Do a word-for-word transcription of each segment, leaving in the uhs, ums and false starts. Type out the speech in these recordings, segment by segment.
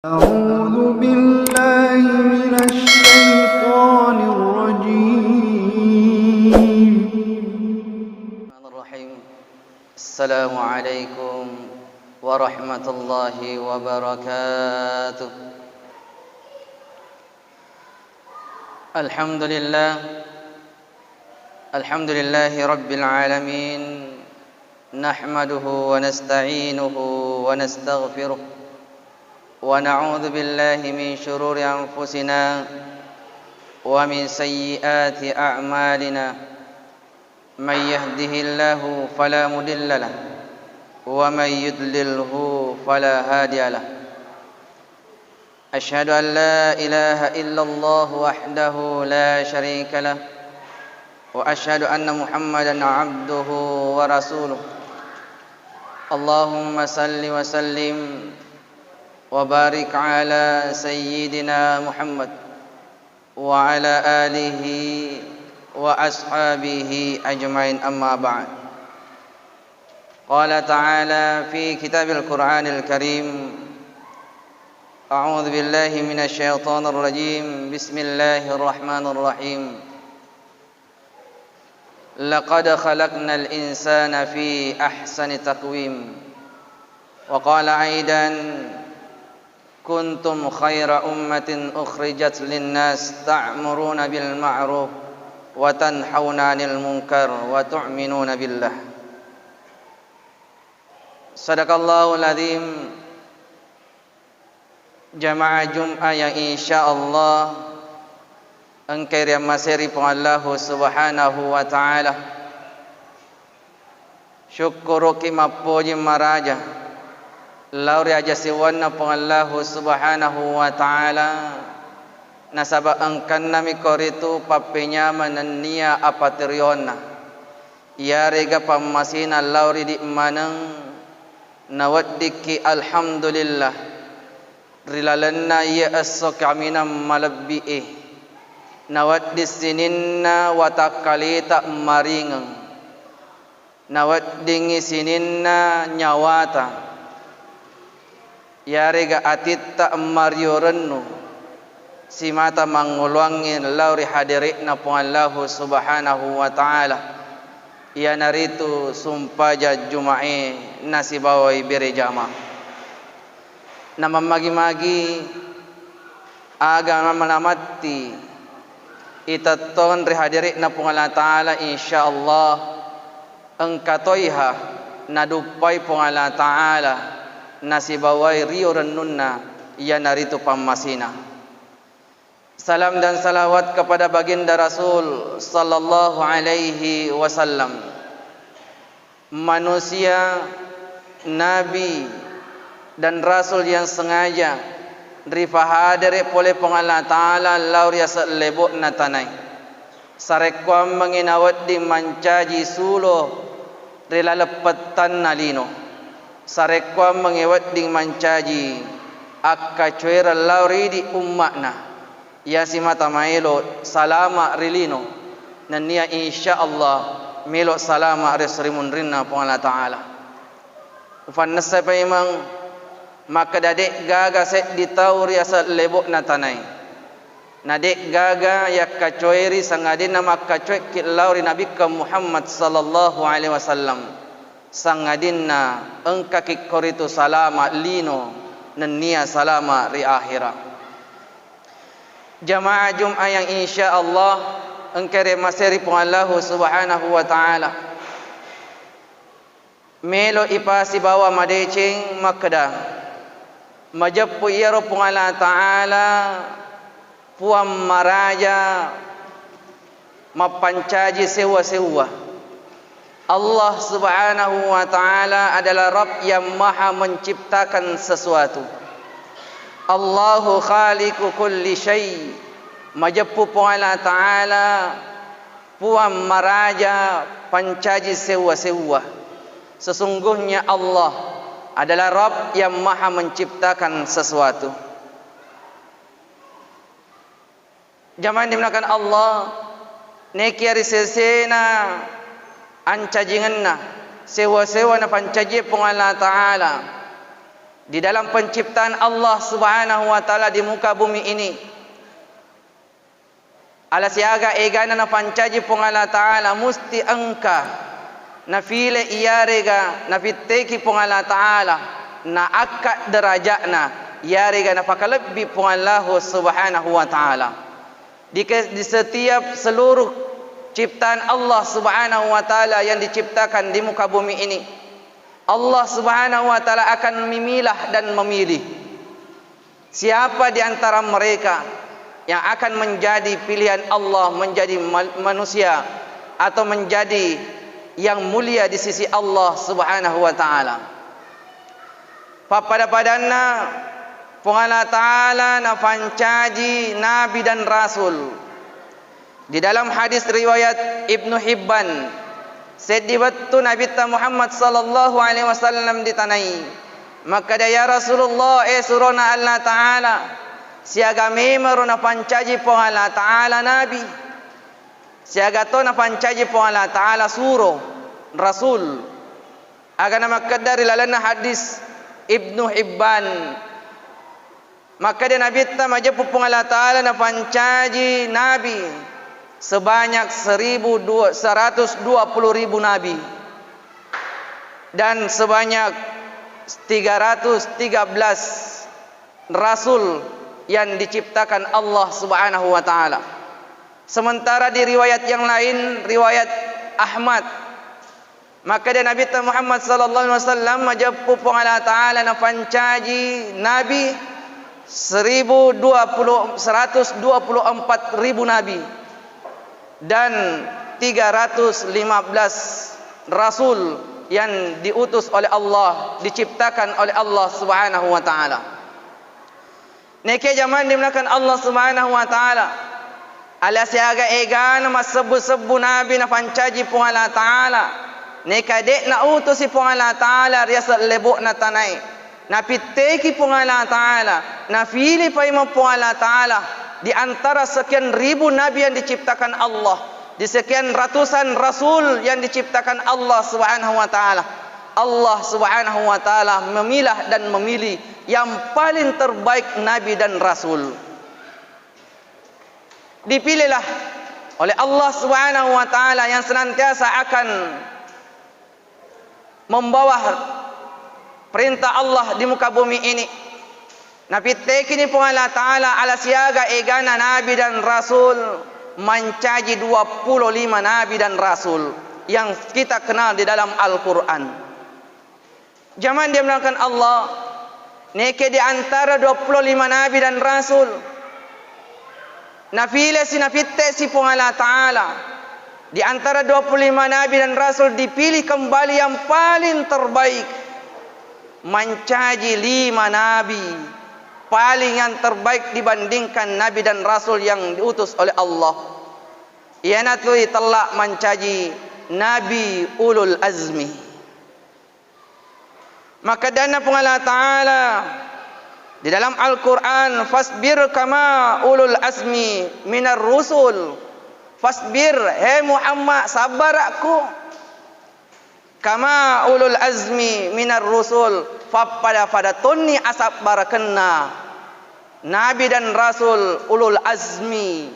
أعوذ بالله من الشيطان الرجيم. الرحمن الرحيم. السلام عليكم ورحمة الله وبركاته. الحمد لله. الحمد لله رب العالمين. نحمده ونستعينه ونستغفره، ونعوذ بالله من شرور أنفسنا ومن سيئات أعمالنا. من يهده الله فلا مضل له، ومن يضلله فلا هادي له. أشهد أن لا إله إلا الله وحده لا شريك له، وأشهد أن محمدا عبده ورسوله. اللهم صل وسلم وبارك على سيدنا محمد وعلى آله وأصحابه أجمعين، أما بعد. قال تعالى في كتاب القرآن الكريم: أعوذ بالله من الشيطان الرجيم. بسم الله الرحمن الرحيم. لقد خلقنا الإنسان في أحسن تقويم. وقال أيضا: كنتم خير أمة أخرجت للناس تأمرون بالمعروف وتنهون عن المنكر وتؤمنون بالله. صدق الله العظيم. Jamaah Jum'ah yang insya Allah engkai riammaseri Puang Allahu Subhanahu wa Ta'ala. Syukkuruki mappoji maraja lao ri aja siwanna Puang Allahu Subhanahu wa Ta'ala, nasaba engkannami koritu pappenyameng nennia apaterionna, iyarega pammasina lao ridi maneng, naweddikki alhamdulillah ri lalenna iye esso kaminang malebbi'e, nawedding sininna watakkaleta maringeng. Naweddingngi sininna nyawata, iyarega atitta mario rennu, simata mangoloangngi lao ri hadere'na Puang Allahu Subhanahu wa Ta'ala, iyanaritu sumpajang Juma'e nasibawai bere jama. Namammagi-magi aga namanamatti itettong ri hadere'na Puang Allah Ta'ala, insya Allah engka toiha naduppai Puang Allah Ta'ala nasibawai rio rennunna, iyanaritu pammasina. Salam dan salawat kepada baginda Rasul sallallahu alaihi wasallam. Manusia, nabi, dan rasul yang sengaja rifahadere pole Puang Allah Ta'ala lao ri ase' lebo'na tanae. Sarekkuammengngi nawedding mancaji sulo ri laleng pettanna lino. Sarekkuammengngi wedding mancaji akkacoereng lao ri idi umma'na. Iya simata maelo salama ri lino, nennia insya Allah melo salama ri esso ri munrinna Puang Allah Ta'ala. Ufannessai paimeng makkeda, de'gaga seddi tau ri ase' lebo'na tanae, na de'gaga yakkacoeri sangadinna makkacoekki lao ri Nabikka Muhammad sallallahu alaihi wasallam, sangadinna engkaki koritu salama lino nennia salama ri akhira. Jamaah Jum'ah yang insya Allah engka riammaseri Puang Allahu Subhanahu wa Ta'ala. Melo ipasibawa madeceng makkeda, majeppu iyaro Puang Allah Ta'ala, Puang maraja, mappancaji sewwa-sewwa. Allah Subhanahu wa Ta'ala adalah Rabb yang Maha Menciptakan sesuatu. Allahu khaliqu kulli syai. Majeppu Puang Allah Ta'ala, Puang maraja, pancaji sewwa-sewwa. Sesungguhnya Allah adalah Rabb yang Maha Menciptakan sesuatu. Jamaah dimuliakan Allah, nekia ri sesena ancajingenna, sewwa-sewwa napancajie Puang Allah Ta'ala. Di dalam penciptaan Allah Subhanahu wa Ta'ala di muka bumi ini, ala siaga egana napancaji Puang Allah Ta'ala, musti engka nafile iyarega nafitteki Puang Allah Ta'ala, naakka derajatna, iyarega napakalebbi Puang Allah Subhanahu wa Ta'ala. Di ke-, di setiap seluruh ciptaan Allah Subhanahu wa Ta'ala yang diciptakan di muka bumi ini, Allah Subhanahu wa Ta'ala akan memilah dan memilih siapa di antara mereka yang akan menjadi pilihan Allah, menjadi ma-, manusia, atau menjadi yang mulia di sisi Allah Subhanahu wa Ta'ala. Pappada-padanna, Puang Allah Ta'ala nafancaji nabi dan rasul. Di dalam hadis riwayat Ibnu Hibban, seddi wettu Nabitta Muhammad sallallahu alaihi wasallam ditanai, makkeda, "Ya Rasulullah, eh surona Allah Ta'ala, siaga memaro napancaji Puang Allah Ta'ala nabi, siaga to napancaji Puang Allah Ta'ala suro, rasul." Aga namakkedda ri lalenna hadis Ibnu Hibban, makkeda Nabitta majeppu Puang Allah Ta'ala napancaji nabi sebanyak seribu dua, seratus dua puluh ribu nabi dan sebanyak tiga ratus tiga belas rasul yang diciptakan Allah Subhanahu wa Ta'ala. Sementara di riwayat yang lain, riwayat Ahmad, makkeda Nabitta Muhammad sallallahu alaihi wasallam majeppu Puang Allah Ta'ala napancaji nabi seribu dua puluh, seratus dua puluh empat ribu nabi dan tiga ratus lima belas rasul yang diutus oleh Allah, diciptakan oleh Allah Subhanahu wa Ta'ala. Neke jamang dimuliakan Allah Subhanahu wa Ta'ala, ala siaga egana massebbu-sebbu nabi napancaji Puang Allah Ta'ala, neka de'na utusi Puang Allah Ta'ala ri aseng lebo'na tanae, napitteki Puang Allah Ta'ala, nafili paimeng Puang Allah Ta'ala di antara sekian ribu nabi yang diciptakan Allah, di sekian ratusan rasul yang diciptakan Allah Subhanahu wa Ta'ala. Allah Subhanahu wa Ta'ala memilah dan memilih yang paling terbaik nabi dan rasul. Dipilihlah oleh Allah Subhanahu wa Ta'ala yang senantiasa akan membawa perintah Allah di muka bumi ini. Napittekini Puang Allah Ta'ala ala siaga egana nabi dan rasul, mancaji dua puluh lima nabi dan rasul yang kita kenal di dalam Al-Quran. Jamang dimuliakan Allah, neke di antara dua puluh lima nabi dan rasul, nafilesi, napittesi Puang Allah Ta'ala di antara dua puluh lima nabi dan rasul, dipilih kembali yang paling terbaik, mancaji lima nabi paling yang terbaik dibandingkan nabi dan rasul yang diutus oleh Allah. Iyanatu itella mancaji nabi ulul azmi. Makkedana Puang Allah Ta'ala di dalam Al-Quran, "Fasbir kama ulul azmi minar rusul." Fasbir, he Muhammad, sabbarakku. Kama ulul azmi minar rusul, pappada-pada tonni asabbarakenna nabi dan rasul ulul azmi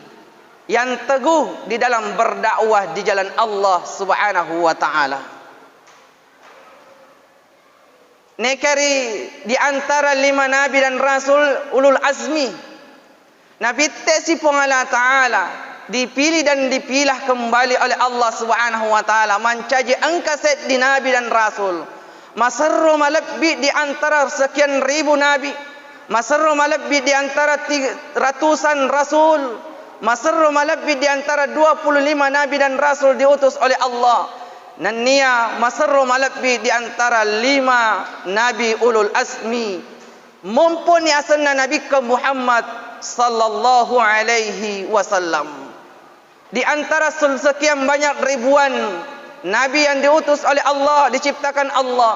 yang teguh di dalam berdakwah di jalan Allah Subhanahu wa Ta'ala. Neka ri di antara lima nabi dan rasul ulul azmi, napittesi Puang Allah Ta'ala, dipilih dan dipilah kembali oleh Allah Subhanahu wa Ta'ala, mancaji engka seddi nabi dan rasul. Maserro malebbi di antara sekian ribu nabi, maserro malebbi di antara ti-, ratusan rasul, maserro malebbi di antara dua puluh lima nabi dan rasul diutus oleh Allah. Nennia maserro malebbi di antara lima nabi ulul azmi, momponi asenna Nabikka Muhammad sallallahu alaihi wasallam. Di antara sul-, sekian banyak ribuan nabi yang diutus oleh Allah, diciptakan Allah,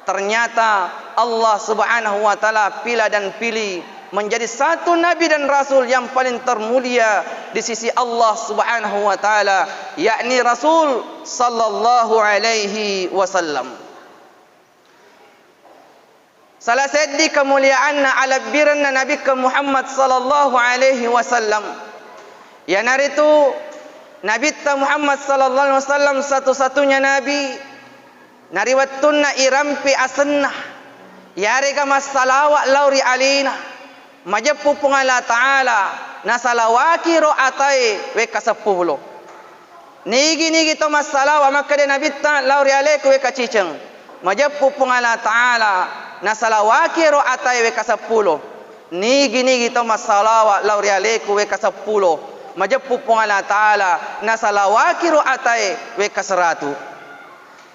ternyata Allah Subhanahu wa Ta'ala pila dan pilih menjadi satu nabi dan rasul yang paling termulia di sisi Allah Subhanahu wa Ta'ala, yakni Rasul sallallahu alaihi wasallam. Salah seddi kemuliaanna alebbirenna Nabikka Muhammad sallallahu alaihi wasallam, iyanaritu Nabitta Muhammad sallallahu alaihi wasallam satu-satunya nabi, nariwettunna irampi asenna, yarega massalawa lao ri alena, majeppu Puang Allah Ta'ala, nasalawakiro atae wekka seppulo. Nigi-nigi to massalawa makkeda Nabitta lao ri aleku wekka ciceng, majeppu Puang Allah Ta'ala, nasalawakiro atae wekka seppulo. Nigi-nigi to massalawa lao ri aleku wekka seppulo, majeppu Puang Allah Ta'ala, nasalawakiro atae wekka seratu.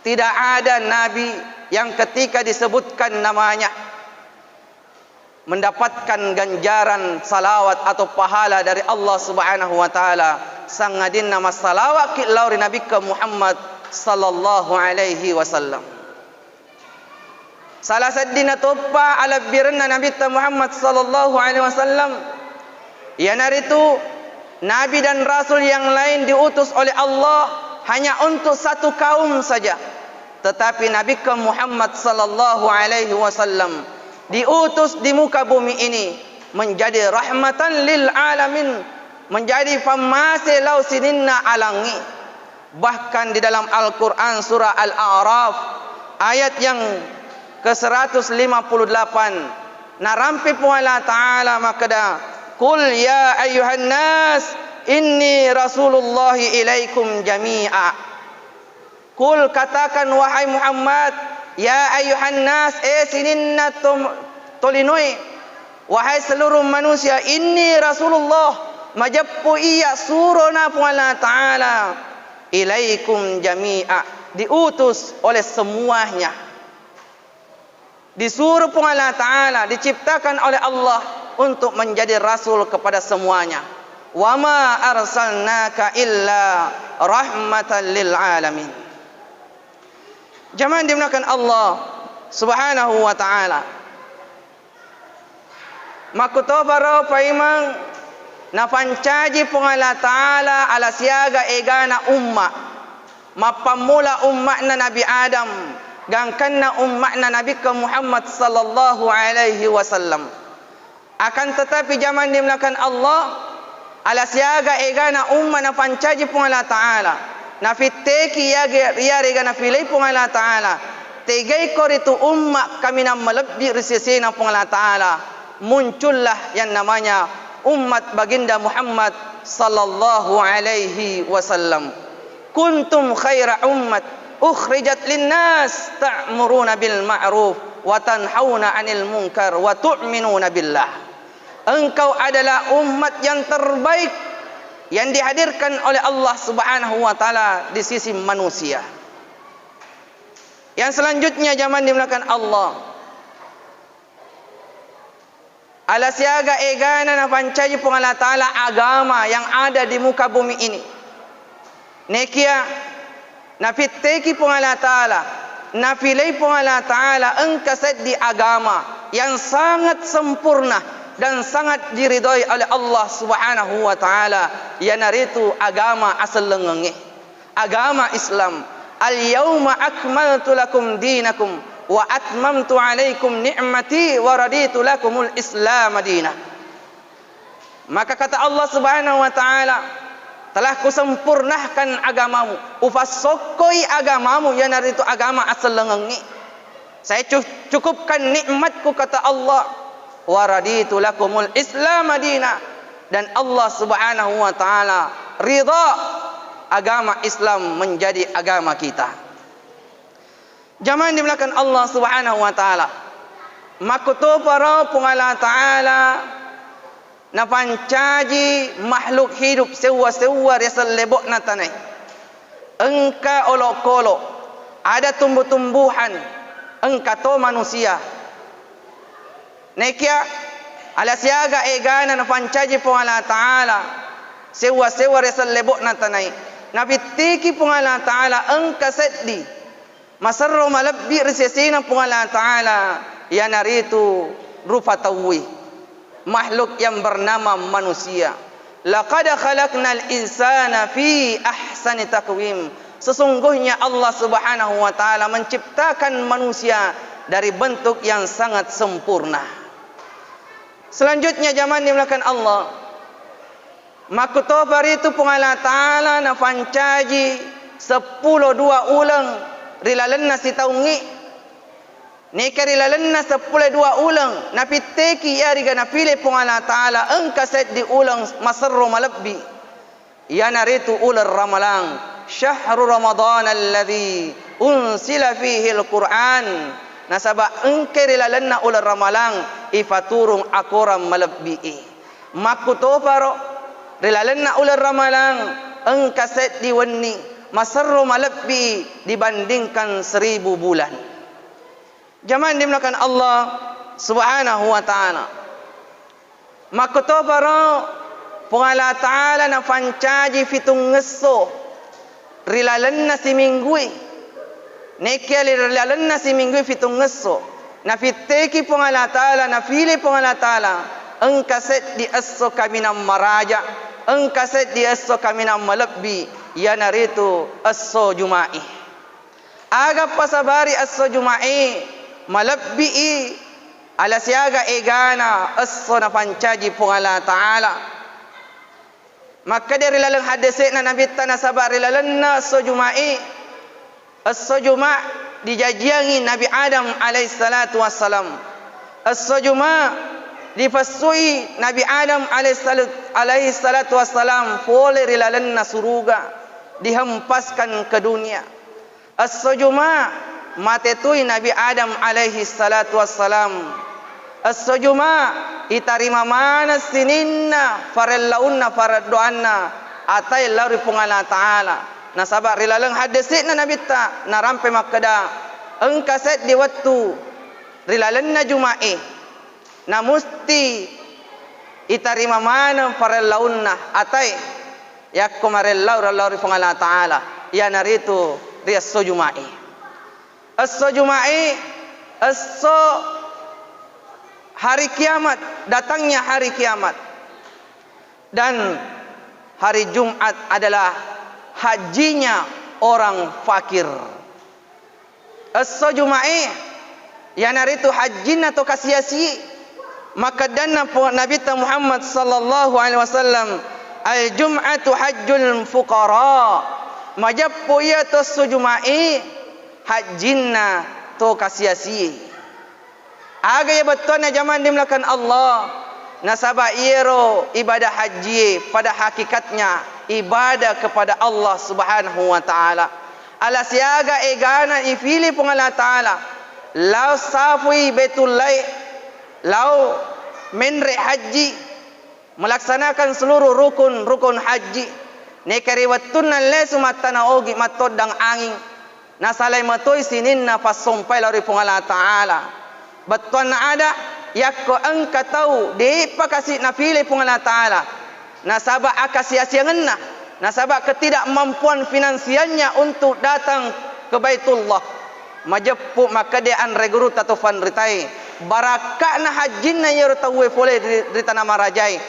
Tidak ada nabi yang ketika disebutkan namanya mendapatkan ganjaran salawat atau pahala dari Allah Subhanahu wa Ta'ala, sangadinna massalawa'ki lao ri Nabikka Muhammad sallallahu alaihi wasallam. Salah seddinna toppa alebbirenna Nabitta Muhammad sallallahu alaihi wasallam, iyanaritu nabi dan rasul yang lain diutus oleh Allah hanya untuk satu kaum saja. Tetapi Nabikka Muhammad sallallahu alaihi wasallam diutus di muka bumi ini menjadi rahmatan lil alamin, menjadi pammase lao sininna alangnge. Bahkan di dalam Al-Quran surah Al-A'raf ayat yang ke seratus lima puluh delapan, narampe Puang Allah Ta'ala makkeda, "Qul ya ayyuhan nas, inni rasulullahi ilaikum jami'a." Qul, katakan wahai Muhammad, ya ayyuhan nas, eh sininna tom-, tolinoe, wahai seluruh manusia, inni rasulullah, majeppu iya surona Puang Allah Ta'ala, ilaikum jami'a, diutus oleh semuanya. Disuruh Puang Allah Ta'ala, diciptakan oleh Allah untuk menjadi rasul kepada semuanya. "Wa ma arsalnaka illa rahmatan lil alamin." Jamaah dimuliakan Allah Subhanahu wa Ta'ala. Makkutoparo paimeng napancaji Puang Allah Ta'ala ala siaga egana umma. Mappammula umma'na Nabi Adam, gangkanna umma'na Nabikka Muhammad sallallahu alaihi wasallam. Akan tetapi, jamaah dimuliakan Allah, ala siaga egana umma napancaji Puang Allah Ta'ala, nafitteki yage-, yarega nafilei Puang Allah Ta'ala, tegaiko ritu umma kaminang malebbi ri sesena Puang Allah Ta'ala, muncullah yang namanya umat baginda Muhammad sallallahu alaihi wasallam. "Kuntum khaira ummat ukhrijat linnas ta'muruna bil ma'ruf wa tanhauna 'anil munkar wa tu'minuna billah." Engkau adalah umat yang terbaik yang dihadirkan oleh Allah Subhanahu wa Ta'ala di sisi manusia. Yang selanjutnya, jamaah dimuliakan Allah, ala siaga egana napancaji Puang Allah Ta'ala agama yang ada di muka bumi ini. Nekia nafitteki Puang Allah Ta'ala, nafilei Puang Allah Ta'ala engka seddi agama yang sangat sempurna dan sangat diridhoi oleh Allah Subhanahu wa Ta'ala, iyanaritu agama asellengengnge. Agama Islam. "Al-yauma akmaltu lakum dinakum wa atmamtu alaikum ni'mati wa raditu lakumul Islam dina." Maka kata Allah Subhanahu wa Ta'ala, "Telah kusempurnahkan agamamu, ufassokkoi agamamu, iyanaritu agama asellengengnge. Saya cu-, cukupkan nikmatku," kata Allah. "Wa raditu lakumul Islam dina." Dan Allah Subhanahu wa Ta'ala ridha agama Islam menjadi agama kita. Jamaah dimuliakan Allah Subhanahu wa Ta'ala. Makkutoparo Puang Allah Ta'ala napancaji makhluk hidup sewwa-sewwa ri aseng lebo'na tanae. Engka olokolo, ada tumbuh-tumbuhan, engka to manusia. Nekia ala siaga egana napancaji Puang Allah Ta'ala sewwa-sewwa ri aseng lebo'na tanae. Nafittiki Puang Allah Ta'ala engka seddi maserro malebbi ri sesena Puang Allah Ta'ala, iyanaritu rupa tauwe, makhluk yang bernama manusia. "Laqad khalaqnal insana fi ahsani taqwim." Sesungguhnya Allah Subhanahu wa Ta'ala menciptakan manusia dari bentuk yang sangat sempurna. Selanjutnya, jamaah dimuliakan Allah, makkutopa ritu Puang Allah Ta'ala nafancaji seppulo dua uleng ri lalenna sitaungngi. Neka ri lalenna seppulo dua uleng napitteki iyariga napile Puang Allah Ta'ala, engka seddi uleng maserro malebbi. Iyanaritu uleng Ramalang, syahru Ramadan alladzi unsila fihil Qur'an. Nasaba engka ri lalenna uleng Ramalang ifaturung akorang malebbi'i. Makkutoparo ri lalenna uleng Ramalang engka seddi wenni maserro malebbi'i dibandingkan seribu bulan. Jamaah dimuliakan Allah Subhanahu wa Ta'ala. Makkutoparo Puang Allah Ta'ala nafancaji fitungngesso ri lalenna siminggué. Nekkiya ri lalenna siminggué fitungngesso, nafitteki Puang Allah Ta'ala, nafile Puang Allah Ta'ala, engka seddi esso kaminang maraja, engka seddi esso kaminang malebbi, iyanaritu esso Juma'i. Aga pasabari esso Juma'i malebbi'i ala siaga egana esso nafancaji Puang Allah Ta'ala. Makkeda ri laleng haddese'na Nabitta nasaba ri lalenna esso Juma'i, esso Juma' dijajiangi Nabi Adam alaihi salatu wassalam. Esso Juma' difessui Nabi Adam alaihi salu-, alaihi salatu wassalam pole ri lalenna suruga, dihempaskan ke dunia. Esso Juma' mate toi Nabi Adam alaihi salatu wassalam. Esso Juma' itarima maneng sininna farellaunna faraddoanna atae lao ri Puang Allah Ta'ala. Nasaba ri laleng haddese'na Nabitta narampe makkeda, engka seddi wettu ri lalenna Juma'e namusti itarima maneng farellaunna atae yakko marellau-rellau ri Puang Allah Ta'ala, iyanaritu ri esso Juma'i. Esso Juma'i, esso hari kiamat, datangnya hari kiamat. Dan hari Jumat adalah hajinya orang fakir. Esso Juma'i, iyanaritu hajjinna to kasiasi. Makkeddanna po-, Nabitta Muhammad sallallahu alaihi wasallam, "Al-jum'atu hajjul fuqara." Majeppu iya to esso Juma'i, hajjinna to kasiasi. Aga iya bettuanna jamaah dimuliakan Allah? Nasaba iyaro ibadah hajjie pada hakikatnya ibadah kepada Allah Subhanahu wa Ta'ala. Ala siaga egana ifili Puang Allah Ta'ala, lao safui Baitullae, lao menre hajji, melaksanakan seluruh rukun-rukun hajji. Neka ri wettunna lesu mattana ogi mattoddang anging, nasalai matoi sininna passompai lao ri Puang Allah Ta'ala. Bettuanna ada, yakko engka tau de'pa kasi nafile Puang Allah Ta'ala, nasaba akasiasiangenna, nasaba ketidakmampuan finansialnya untuk datang ke Baitullah, majeppu makkeda anre gurutta to fanritae, barakka'na hajjinna iyaro tauwe fole ri, ri tana marajae,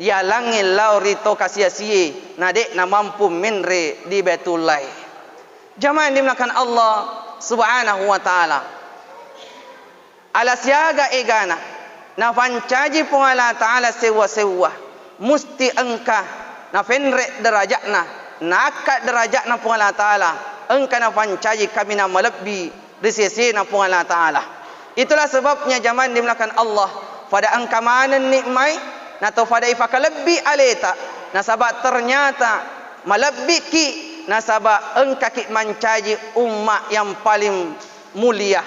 yalangngi lao ri to kasiasie na de'na mampu menre di Baitullae. Jamaah yang dimuliakan Allah Subhanahu wa Ta'ala. Ala siaga egana nafancaji Puang Allah Ta'ala sewwa-sewwa, musti engka nafenre derajatna, naakka derajatna Puang Allah Ta'ala, engka nafancaji kaminang malebbi ri sesena Puang Allah Ta'ala. Itulah sebabnya jamaah yang dimuliakan Allah, pada engka maneng nikmai, nato pada ifakalebbi aleta, nasaba ternyata malebbiki, nasaba engkaki mancaji umma yang paling mulia,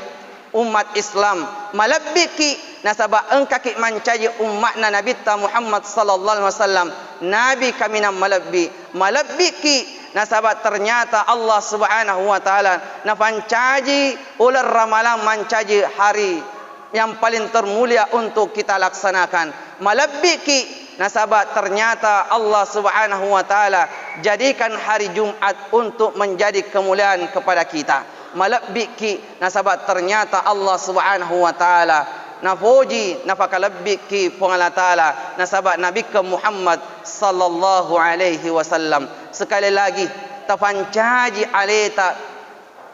umat Islam. Malebbiki nasaba engkaki mancaji ummatna Nabitta Muhammad sallallahu alaihi wasallam, nabi kaminang malebbi. Malebbiki nasaba ternyata Allah Subhanahu wa Ta'ala nafancaji uleng Ramalang mancaji hari yang paling termulia untuk kita laksanakan. Malebbiki nasaba ternyata Allah Subhanahu wa Ta'ala jadikan hari Jumat untuk menjadi kemuliaan kepada kita. Malebbiki nasaba ternyata Allah Subhanahu wa Ta'ala nafoji, nafakalebbiki Puang Allah Ta'ala nasaba Nabikka Muhammad sallallahu alaihi wasallam. Sekali lagi, tafancaji aleta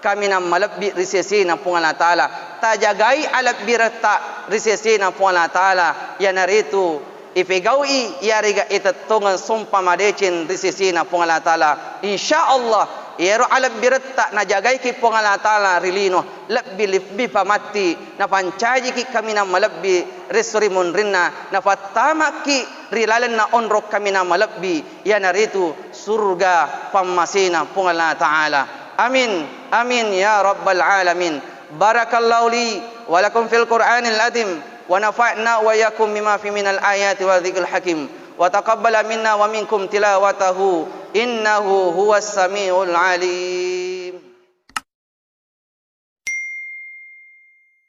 kaminang malebbi ri sesena Puang Allah Ta'ala. Tajagai alebbiretta ri sesena Puang Allah Ta'ala, iyanaritu ipegau'i iyarega itettongeng sompa madeceng ri sesena Puang Allah Ta'ala. Insya Allah, iyaro alebbiretta najagaiki Puang Allah Ta'ala ri lino, lebbi-lebbi pa matti napancajiki kaminang malebbi ri esso ri munrinna, napattamaki ri lalenna onrong kaminang malebbi, iyanaritu surga pammasena Puang Allah Ta'ala. Amin, amin ya rabbal alamin. Barakallahu li wa lakum fil Qur'anil azim, wa nafa'na wa iyyakum bima fi minal ayati wa dzikril hakim, wa taqabbala minna wa minkum tilawatahu, innahu huwas samiul alim.